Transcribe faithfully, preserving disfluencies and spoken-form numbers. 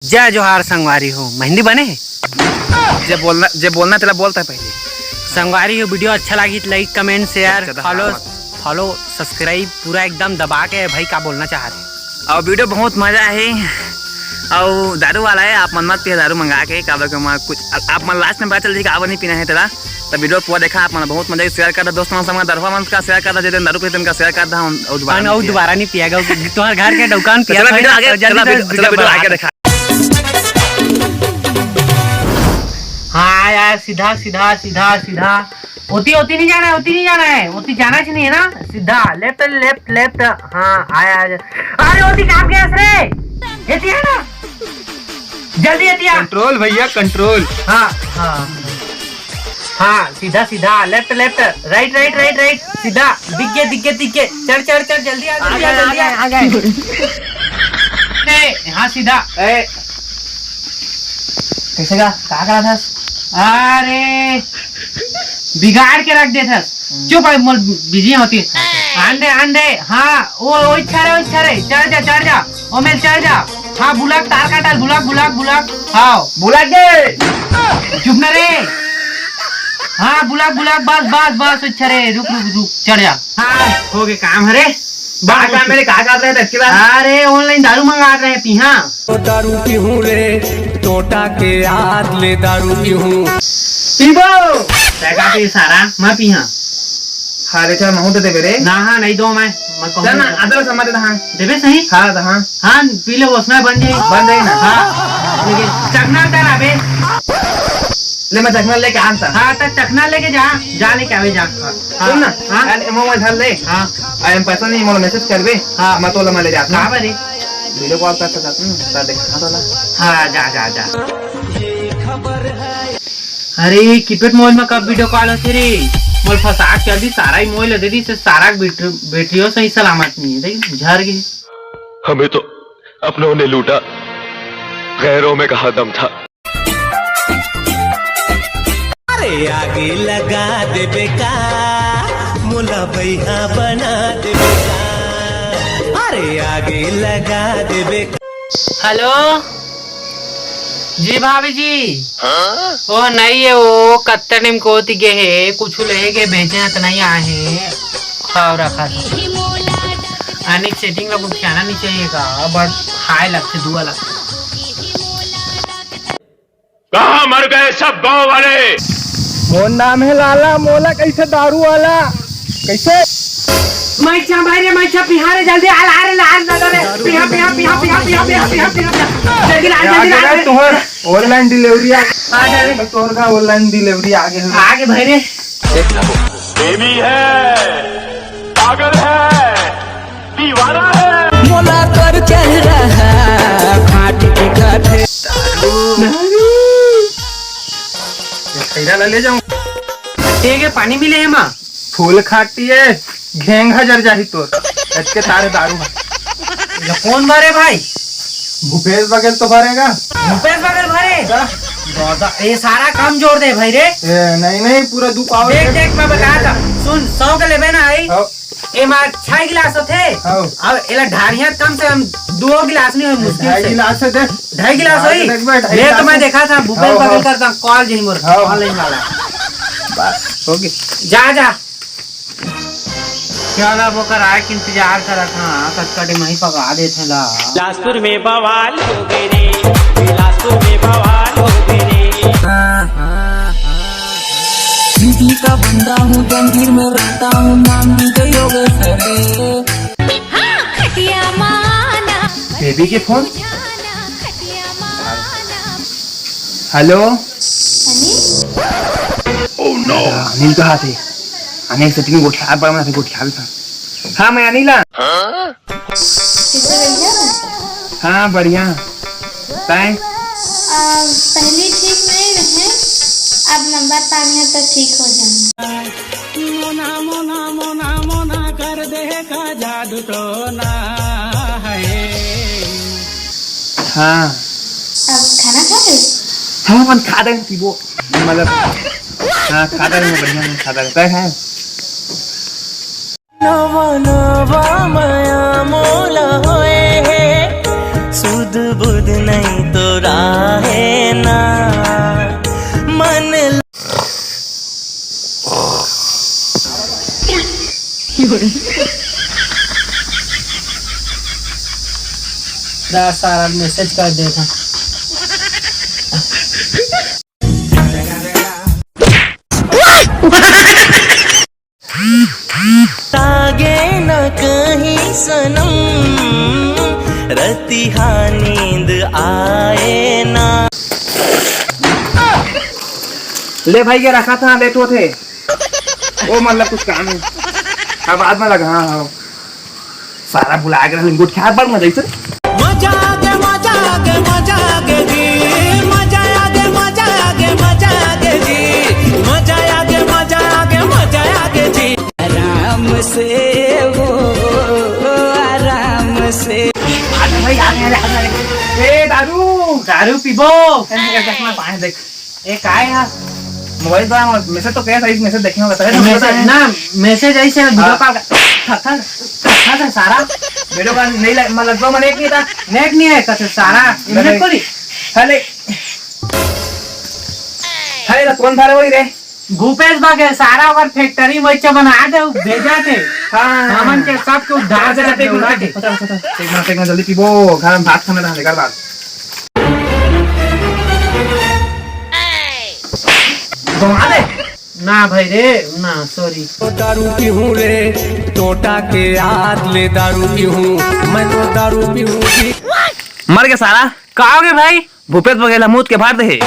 जय जोहार संगवारी हो, मेहंदी बने हे? जे बोलना, जे बोलना तेला बोलता है पहले। संगवारी हो, video अच्छा लागी त like, comment, share, अच्छा, तो follow, हाँ, follow, subscribe पूरा एकदम दबा के भाई, का बोलना चाह रहे? और video बहुत मजा है, और दारू वाला है, आप मन मत पिया दारू मंगा के, काबर के मैं कुछ, आप मन last में पता चल जाही काबर नहीं पीना है तेला। तो video पूरा देखा आप मन, बहुत मजा, share कर दो दोस्त मन संग, दरवा मन का share कर दो, जे दिन दारू पीते उनका share कर दो, और दोबारा हाँ, नहीं और पिया। दोबारा नहीं पिएगा, तुम्हारे घर के दुकान तो पिया चला था, video आगे, तो जल्दी चला से video, video चला video आगे बढ़ा। देखा। हाँ यार, सीधा सीधा सीधा सीधा। ओती ओती नहीं जाना है, ओती नहीं जाना है, ओती जाना ही नहीं है ना, सीधा left left left। हाँ, आया आया। अरे ओती काम गया रे, एती है ना, जल्दी एती आ। Control भैया, control। हाँ हाँ हाँ, सीधा सीधा, left left, right right right right, सीधा, दिख गए दिख गए दिख गए, चढ़ चढ़ चढ़, जल्दी आ, जल्दी आ, आ गए, जल्दी आ आ। गए, आ गए। ए, हाँ सीधा। ए, कैसे का, का करा था? अरे, बिगाड़ के रख दे था। चुप है, मोर busy होती है। आंदे आंदे, हाँ, ओ, ओ इच्छा रे, ओ इच्छा रे, चढ़ जा चढ़ जा, ओ मेल चढ़ जा। हाँ, बुलक तार काटल, बुलक बुलक बुलक। हाँ, बुलक गे। चुप ना रे। हाँ, बुलक बुलक, बस बस बस, ओ इच्छा रे, रुक रुक रुक, चढ़ जा। हाँ, हो गए काम हरे। का काम मेरे, का काम रहे, अतकी बार? अरे, online दारू मंगा रहे हैं, पीहा। दारू पीहूं रे, टोटा के हाथ ले दारू पीहूं। पीबो। तै का पी सारा, मैं पीहा। हाँ रे, चल, महूं तो देबे रे। ना, हाँ, नहीं दो मैं, मैं कहूँ चल ना, नहीं। आधा समझ दे, हाँ। देबे सही? हाँ, तो हाँ। हाँ, पी ले, वो उसमें बन जाए। बन जाए ना। हाँ, लेकिन चखना कर अबे। ले, मैं चखना लेके आता। हाँ, तो चखना लेके जा, जा लेके आवे जा। हाँ। सुन ना, हाँ। अरे, मोबाइल धर ले। हाँ। अरे, हम पैसा नहीं, मोला message करबे। हाँ। मैं तोला, मैं ले जाता हूँ। कहाँ पर है? Video call कर सकता हूँ, कर दे, हाँ, तोला। हाँ, जा, जा, जा। अरे, कीपैड मोबाइल में कब video call होथे रे? मोला फंसा के अभी सारा ही मोबाइल दे दी, से सारा बैटरी, बैटरियों सही सलामत नहीं है, देख, झर गए। हमें तो अपनों ने लूटा, गैरों में कहाँ दम था। अरे आगे लगा देबे का, मोला बैहा बना देबे का। अरे आगे लगा देबे का। Hello, जी भाभी जी। हाँ? ओ नहीं है, वो कत्ता नीम कोती गे हे, कुछ ले के बेचे हैं तो नहीं आए हैं, खाओ रखा था। आने की setting ला कुछ कहना नहीं चाहिए का, but हाय लगते, दुआ लगते। कहाँ मर गए सब गांव वाले? मोर नाम है लाला, मोला कैसे दारू वाला? कैसे? मैं इच्छा भाई रे, मैं इच्छा बिहार रे, जल्दी आ, ला रे, ला रे, ला रे। पिहा, पिहा, पिहा। जल्दी ला, आ जल्दी गया ला रे। तुम्हार online delivery आ आ जा रे। तोर का online delivery आ गया। आ गए भाई रे। बेबी है, पागल है, दीवाना है। मोला तोर चेहरा फाट दिखत हे। ये खैरा ला ले जाऊं। ठीक है, पानी मिले है माँ। फूल खाटी है, घेंघा जर जाही तोर। अतके तारे दारू है। ये कौन भरे भाई? भूपेश बघेल तो भरेगा। भूपेश बघेल भरे? क्या? दादा, ये सारा काम जोड़ दे भाई रे। ए, नहीं, नहीं, पूरा दू पाव देख, है। देख, मैं बता था। सुन, सौ के लेबे ना आई। हाँ। एमा छह गिलास होथे। हाँ। अब एला ढारिया कम से कम दो गिलास नहीं होय मुश्किल ढाई से। गिलास है, देख। ढाई गिलास हाँ, होई? देख बे, ढाई ले तो गिलास मैं है। देखा था, भूपेश हाँ, बघेल हाँ। करता, call जही मोर, हाँ। Online वाला। बस, हो गया। जा, जा। चल अब ओकर आए के इंतजार करत हन, कतका दिन मही पका देथे ला। बिलासपुर में बवाल हो गए रे, बिलासपुर में बवाल हो गए रे। बीबी का बंदा हूँ, जंजीर में रहता हूँ, नाम डीजे योगेश है रे। हाँ, खटिया माना। बेबी के फोन। खटिया माना। हेलो। हनी? अनिल कहाँ थे? अनिल से तीन गोठिया, अब मैं गोठिया भी था। हाँ, मैं अनिल हाँ। कैसे भैया? हाँ, बढ़िया। तैं? आ, पहले ठीक नहीं रहे, अब नंबर पानी है तो ठीक हो जाए। मोना, मोना, मोना, मोना कर दे का जादू टोना है। हाँ। अब खाना खा ले? हाँ, अपन खा दे, पीबो। मतलब, हाँ, खा दे, बढ़िया, खा दे। तैं खाए? नवा नवा मया मोला होए हे, सुध बुध नहीं तो सारा message कर देत हँव। लागे न कहीं सनम, रतिहा नींद आए ना। ले भाई, ये रखा था, late होथे। ओ, मतलब, कुछ काम है। हाँ, बाद में लगा, हाँ, हाँ। सारा भुला के रख, गुटखा बड़ मजा आई। मजा आ गया, मजा आ गया, मजा आ गया जी। मजा आ गया, मजा आ गया, मजा आ गया जी। मजा आ गया, मजा आ गया, मजा आ गया जी। आराम से वो, आराम से। आ जा भाई, आ जा, आ जा, आ जा। ए, दारू। दारू पीबो। ए, देख, मैं पानी देख। ए, काय हा? मोबाइल तो message तो कहे था, इस message देखने वाला था। Message ना, message ऐसे video call का। थक, थक, थक, थक, सारा। Video call नहीं लग-, मतलब, जो मैंने एक नहीं था। Net नहीं है, कसे सारा। नहीं। इन्हें करी। हले। हले, तो कौन था रे, वही रे? भूपेश बघेल, सारा ओकर factory में बच्चा बना दे, भेजा दे। हाँ। हमन के सबके उद्धार कर दे, उड़ा के। पता, पता, पता। एक मिनट, एक मिनट, जल्दी पीबो, घर में भात खाना था, निकाल बात। घुमा दे। ना भाई रे, ना, sorry। दारू पीहूँ रे, टोटा के याद ले दारू पीहूँ, मैं तो दारू पीहूँ जी। मर गया साला। का हो गया भाई? भूपेश बघेल ह मूत के भार दे हे।